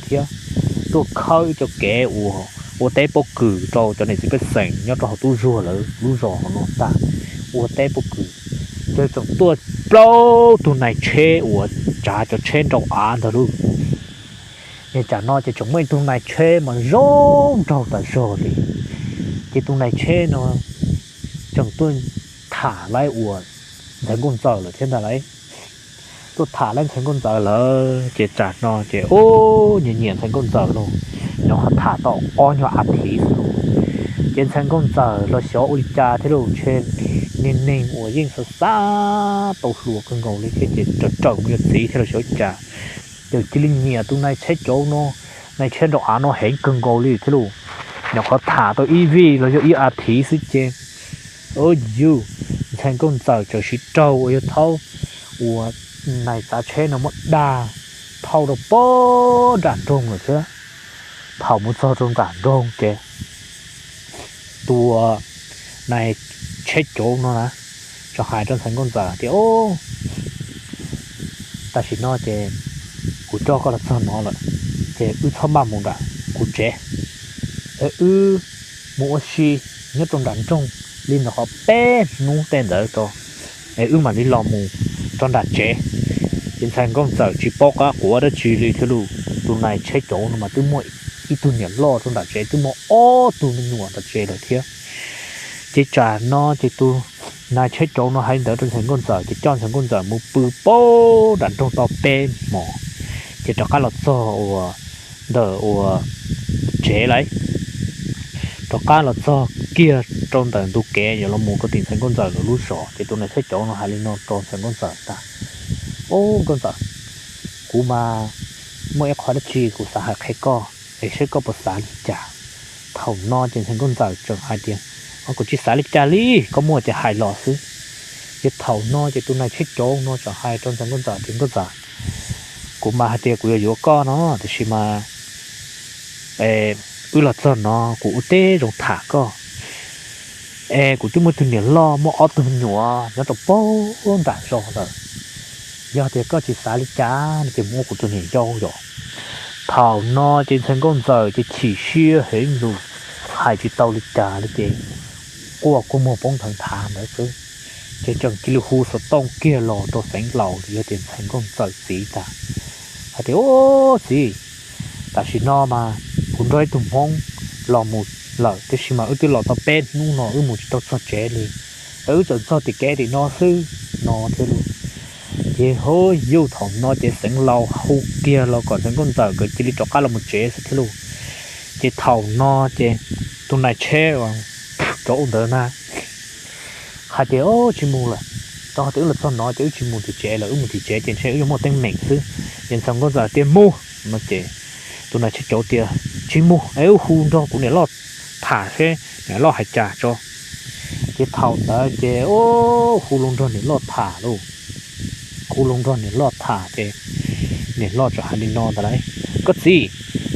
thiab, tuaj khawb ib co kev uas ua teb pob kws rau cov niam txiv pej xeem nyob rau hauv tub zuag lawv lub zos hauv no tag, ua teb pob kws, ces tseem tuaj plaub tug nais tsheb uas tsav cov tsheb nrau av ntag lauj. Ces tsam no ces tseem muaj ib tug nais tsheb mas zoo nraug tas zog li, ces tus nais tsheb no tseem tuaj tham lawv uas ntxhais nkauj ntxawm lawm thiab ntag lauj. Tuaj tham lawv ntxhais nkauj ntxawm lawm ces tsam no ces ub, nyiam nyiam ntxhais nkauj ntxawm lauj, nyuam qhuav tham tau ob nyuag as thiv xwb lauj, ces ntxhais nkauj ntxawm los xyov ua li cas thiab lauj, ntshe niag neeg uas yeej xav xav tau hluas kawg nkaus li thiab ces tawm rawm mus yuav txiv thiab los xyov cas, ces cia li nyiam tus nais tsheb cauv no, nais tsheb nrau av no heev kawg nkaus li thiab lauj. Nyuam qhuav tham tau ib vij los yog ib as thiv xwb ces, ub, yus, ntxhais nkauj ntxawm txawm siv raug uas yog thaub uas nais tsav tsheb no muab dag thauj rau pem nram nroog lawm thiab. Thaum mus txog rau nram nroog ces tus nais tsheb cauv no na txawm hais rau ntxhais nkauj ntxawm tias, Ub, tam sim no ces kuv coj koj los txog no lawm, ces wb txhob maj mus nram kuv tsev, es wb mus ua si nyob rau nram nroog li ntawm qhov peb hnub tej ntawd tso, es wb mam li los mus rau nram tsev. Ces ntxhais nkauj ntxawm tsis paub qab quav dab tsi li thiab lauj, tus nais tsheb cauv no mas twb muaj ib tug niam loj rau nram tsev, twb muaj ob tug me nyuam nram tsev lawm thiab. Ces tsam no ces tus nais tsheb cauv no hais li ntawd rau ntxhais nkauj ntxawm ces coj ntxhais nkauj ntxawm mus pw pem nram nroog tau peb hmos, ces rov qab los txog uas ntawm uas tsev lawm, rov qab los txog kiag rau ntawm ntug kev yuav los mus rau tim ntxhais nkauj ntxawm lawv lub zos ces tus nais tsheb cauv no hais li no rau ntxhais nkauj ntxawm tias, Ub, nkauj ntxawm, kuv mas muaj ib qho dab tsi kuv xav hais qhia koj es saib koj puas xav li cas. Thaum no ces ntxhais nkauj ntxawm tseem hais tias, Kuv tsis xav li cas li, koj muaj ces hais los xwb. Ces thaum no ces tus nais tsheb cauv no tseem hais rau ntxhais nkauj ntxawm tias, Nkauj ntxawm, kuv mas hais tias kuv yuav yuav koj no, tiam sis mas wb los txog no kuv ua teb zoo tham koj. Es kuv twb muaj tus niam loj muaj ob tug me nyuam nyob rau pem nram zos lawm. Yog tias koj tsis xav li cas no ces mus ua kuv tus niam yau yom. Thaum no ces ntxhais nkauj ntxawm ces chim siab heev lug, hais tsis tau li cas li ces quaj kua muag poob ntawd nthav ntawd xwb. Ces tseem cia li hu xov tooj kiag los rau Xeev Laus los yog tias ntxhais nkauj ntxawm txiv tas, hais tias, Ub, txiv, tam sim no mas kuv nrog ib tug Hmoob los mus lawm, tiam sis mas wb twb los tau peb hnub no wb mus tsis tau txog tsev li, es wb tseem txog tim kev tim no xwb no thiab lauj. Ces ho yus thaum no ces Xeev Laus hu kiag los kom ntxhais nkauj ntxawm nkawd cia li rov qab los mus tsev xwb thiab lauj. Ces thaum no ces tus nais tsheb cauv ntawd na hais tias, Tsis mus lawm, rau qhov tias wb los txog no ces wb tsis mus tim tsev lawm, wb mus tim tsev ces ntshe wb yuav muaj teeb meem xwb. Ces ntxhais nkauj ntxawm tias, Mus no ces tus nais tsheb cauv tias, Tsis mus, es wb hu nrog kuv niam loj tham seb niam loj hais cas tso. Ces thaum ntawd ces hu lus nrog niam loj tham lauj. Hu lus nrog niam loj tham ces niam loj txawm hais li no ntag lauj, Koj txiv,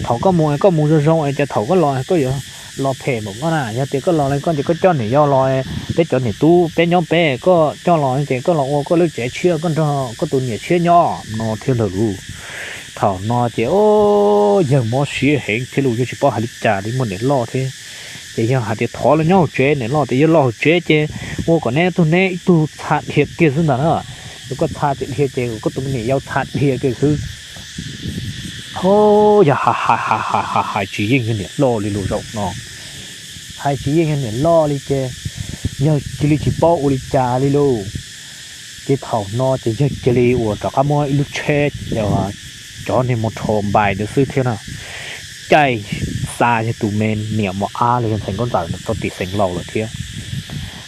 thaum koj mus koj mus zoo zoo es cas thaum koj los koj yuav los phem npaum koj na. Yog tias koj los li koj ces koj coj niam yau los, peb cov niam tub peb nyob peb, koj coj los ces koj los ua koj lub tsev tshiab, koj nrog koj tus niam tshiab nyob no thiab ntag lauj. Thaum no ces yawg mob siab heev thiab lauj, yawg tsis paub hais li cas li, muaj niam loj thiab. Ces yawg hais tias, Thov los nyob hauv tsev, niam loj tias, Yog los hauv tsev ces ua kom neb tug neb ib tug txha dhia kiag xwb ntag na. Yog koj txha tsis dhia ces koj tus me niam yau txha dhia kiag xwb. Ho yog hais hais hais hais hais tsis yeej yog niam loj li lauj zaum no. Hais tsis yeej yog niam loj li ces yawg cia li tsis paub ua li cas li lauj. Ces thaum no ces yawg cia li uas rov qab muab ib lub tsheb cov niag mos rho npais ntawd xwb thiab na, caij xa yawg tus me niam mos ab los yog ntxhais nkauj ntxawm ntawd rau tim Xeev Laus lawm thiab.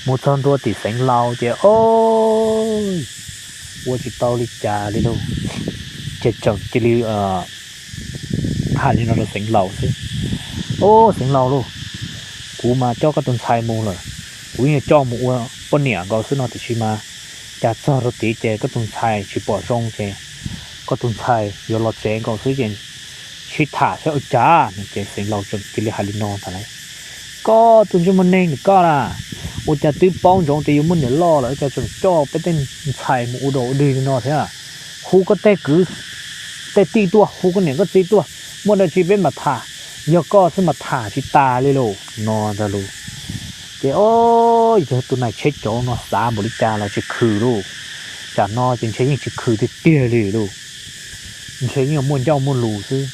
Mus txog ntua tim Xeev Laus ces o, ua tsis tau li cas li lauj. Ces tseem cia li hais li no rau Xeev Laus xwb, Au, Xeev Laus lauj, kuv mas coj koj tus ntxhais mus lawm, kuv yeej coj mus ua poj niam nkaus xwb no, tiam sis mas cas txog rau tid ces koj tus ntxhais tsis pom zoo ces koj tus ntxhais yuav los tsev nkaus xwb ces sib tham saib ua cas no. Ces Xeev Laus tseem cia li hais li no ntag lauj, Koj tus ntsej muag neeg koj na, ua cas twb paub ntsoov tias yuav muaj niam loj lawm cas tseem coj peb tej ntxhais mus ua dog ua dig li no thiab? Hu koj tej kwv tej tij tuaj, hu koj niam koj txiv tuaj, muaj dab tsi peb mam tham, yog koj xwb mas tham tsis tas li lauj, no ntag lauj. Ces o, yog tus nais tsheb cauv no xav npaum li cas los tsis khwm lauj. Tsam no ces ntshe yeej tsis khwm tiag tiag li lauj. Ntshe yeej muaj ncauj muaj lus xwb.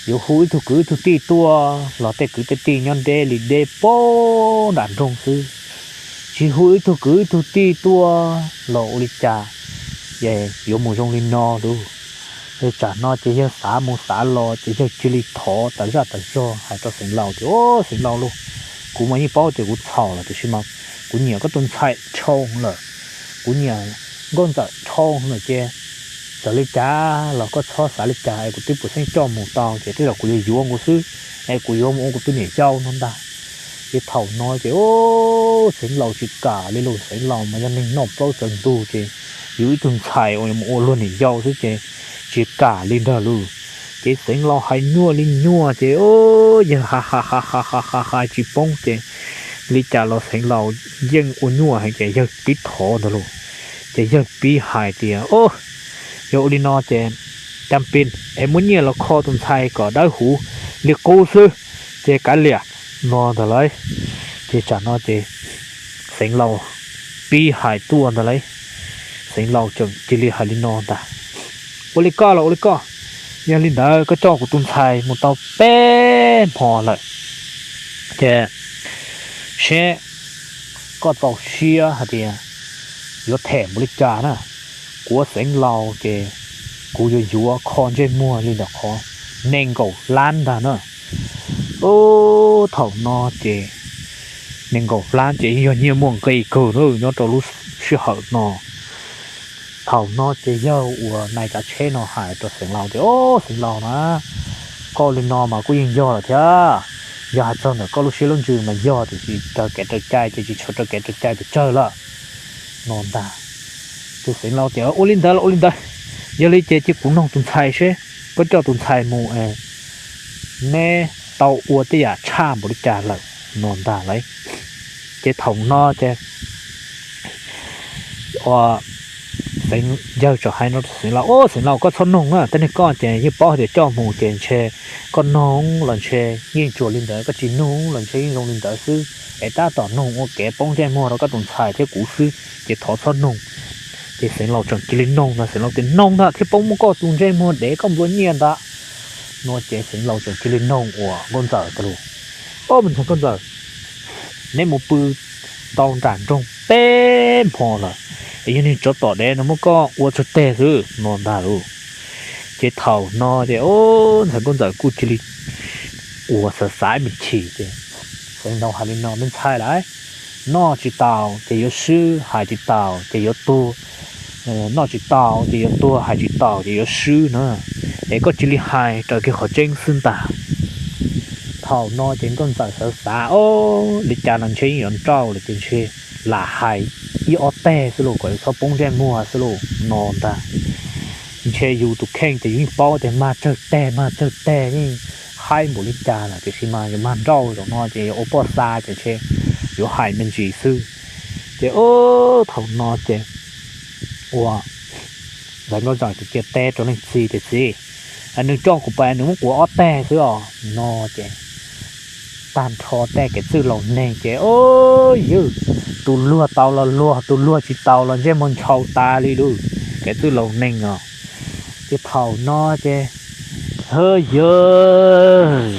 Yuav hu ib tug kwv ib tug tij tuaj los tej kwv tej tij nyob deb li deb pab nram nroog xwb. Tsis hu ib tug kwv ib tug tij tuaj los ua li cas es yuav mus zoo li no lauj. Ces tsam no ces yawg xav mus xav los ces yawg cia li thov tas zaj tas zog hais rau Xeev Laus tias, Au, Xeev Laus lauj, kuv mas yeej paub tias kuv txhaum lawm tiam sis mas kuv nyiam koj tus ntxhais dhau lawm. Kuv nyiam Nkauj Ntxawm dhau lawm ces txawm li cas los koj txhob xav li cas es kuv twb puas xeeb coj mus tau ces tej zaum kuv yuav yuav nkaus xwb es kuv yuav mus ua kuv tus niam yau no ntag. Ces thaum no ces Xeev Laus tsis kam li lauj. Xeev Laus mas yog neeg noj plaub tsaws ntug ces yus ib tug ntxhais uas mus ua luag niam yau xwb ces tsis kam li ntag lauj. Ces Xeev Laus hais nyuaj li nyuaj ces yawg ha ha ha ha ha ha tsis poob ces li cas los Xeev Laus yeej ua nyuaj heev ces yawg pib thov ntag lauj. Ces yawg pib hais tias, Au, yog ua li no ces cam pin es muab nyiaj los kho tus ntxhais kom dawb huv li qub xwb ces kav liam, no ntag lauj. Ces tsam no ces Xeev Laus pib hais tuaj ntag lauj. Xeev Laus tseem cia li hais li no ntag, Ua li koj los ua li koj, yog li ntawd koj coj kuv tus ntxhais mus tau peb hmo lawm ces seb koj txaus siab hais tias yuav them npaum li cas na. Kuv ua Xeev Laus ces kuv yuav yuav kho ntsej muag li ntawm qhov nees nkaum lab ntag na. Ub, thaum no ces nees nkaum lab ces yog nyiaj muaj nqis kawg nyob rau lub sij hawm no. Thaum no ces yawg uas nais tsav tsheb no hais rau Xeev Laus tias, Au, Xeev Laus na, koj li no mas kuj yeej yog lawm thiab. Yog hais txog ntawm koj lub siab lub ntsws mas yog tiam sis raws kev raws cai ces tsis tshua raws kev raws cai pes tsawg lawm, no ntag. Ces Xeev Laus tias, Ua li ntawd los ua li ntawd, yog li ces cia kuv noog tus ntxhais seb koj coj tus ntxhais mus es neb tau ua tej yam tshaj npaum li cas lawm, no ntag lauj. Ces thaum no ces Xeev, yawg txawm hais no rau Xeev Laus, Au, Xeev Laus, koj txhob noog na, tej neeg koj ces yeej paub hais tias coj mus ces ntshe koj noog los ntshe yeej tsuas li ntawd, koj tsis noog los ntshe yeej zoo li ntawd xwb, es tab tom noog ua kev poob ntsej muag rau koj tus ntxhais thiab kuv xwb ces thov txhob noog. Ces Xeev Laus tseem cia li noog ntag, Xeev Laus tias, Noog ntag, thiaj poob muab koj tus ntsej muag dev koj nplua nyiaj ntag. No ces Xeev Laus tseem cia li noog uas Nkauj Ntxawm tas lus, Au, me ntxhais Nkauj Ntxawm, neb mus pw tau nram nroog peb hmo lawm es yog niag tsov tom dev no muab koj ua tsuag teg xwb, no ntag lauj. Ces thaum no ces ntxhais Nkauj Ntxawm kuj cia li uas xav xav ib me chim ces Xeev Laus hais li no, Me ntxhais lauj, noj tsis taus ces yuav swb, hais tsis taus ces yuav tuag, noj tsis taus ces yuav tuag, hais tsis taus ces yuav swb na. Es koj cia li hais raws kiag qhov tseeb xwb ntag. Thaum no ces Nkauj Ntxawm xav xav, Au, li cas los ntshe yeej yuav nrauj lawm ces ntshe lam hais ib ob teg xwb lauj, kom yuav txhob poob ntsej muag xwb lauj, no ntag. Ntshe yus tus kheej ces yus yeej paub tias mag tsawg teg mag tsawg teg yeej haib npaum li cas lawm tiam sis mas yuav mag nrauj zaum no ces yuav ua poj xa ces ntshe yuav hais me ntsis xwb. Ces thaum no ces ua ntxhais Nkauj Ntxawm cia teb rau leej txiv tias, Txiv, nws coj kuv pais nws muab kuv ua ob teg xwb os, no ces tag nrho tej kev txwj laus neeg ces, Au, yawg, tus luag tau los luag, tus luag tsis tau los ntsej muag ntshau tas li lauj, kev txwj laus neeg os. Ces thaum no ces, Hawj, yawg,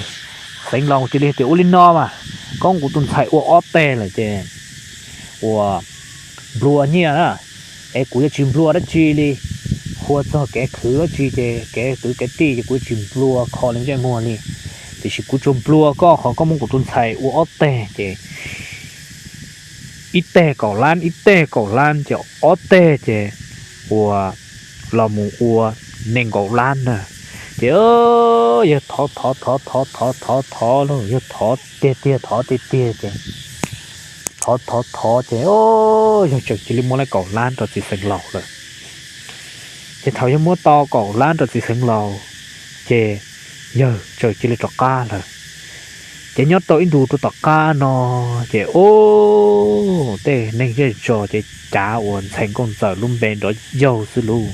Xeev Laus cia li tias, Ua li no mas, koj muab kuv tus ntxhais ua ob teg lawm ces ua nplua nyiaj na, es kuv yuav tsis nplua dab tsi li. Ua txog kev khwv dab tsi ces kev kwv kev tij ces kuv yuav tsis nplua kho li ntsej muag li, tiam sis kuv tsuas nplua koj qhov koj muab kuv tus ntxhais ua ob teg ces ib teg kaum lab, ib teg kaum lab ces ob teg ces ua los mus ua nees nkaum lab na. Ces yawg thov thov thov thov thov thov thov lauj, yawg thov tiag tiag thov tiag tiag ces thov thov thov ces yawg tseem cia li muab lawm kaum lab rau txiv Xeev Laus lawm. Ces thaum yawg muab tau kaum lab rau txiv Xeev Laus ces yawg tseem cia li rov qab lawm. Ces nyob rau ib ntu rau tom qab no ces, Au, tej neeg zej zos ces cav ua ntxhais Nkauj Ntxawm lub npe nrov yaug xwb lauj.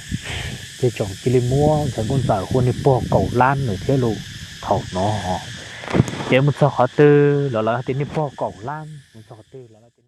Ces tseem cia li muab ntxhais Nkauj Ntxawm hu niag pog kaum lab lawm thiab lauj. Thaum no ces mus txog qhov twg los lawv tias nej pog kaum lab, mus txog qhov twg los lawv tias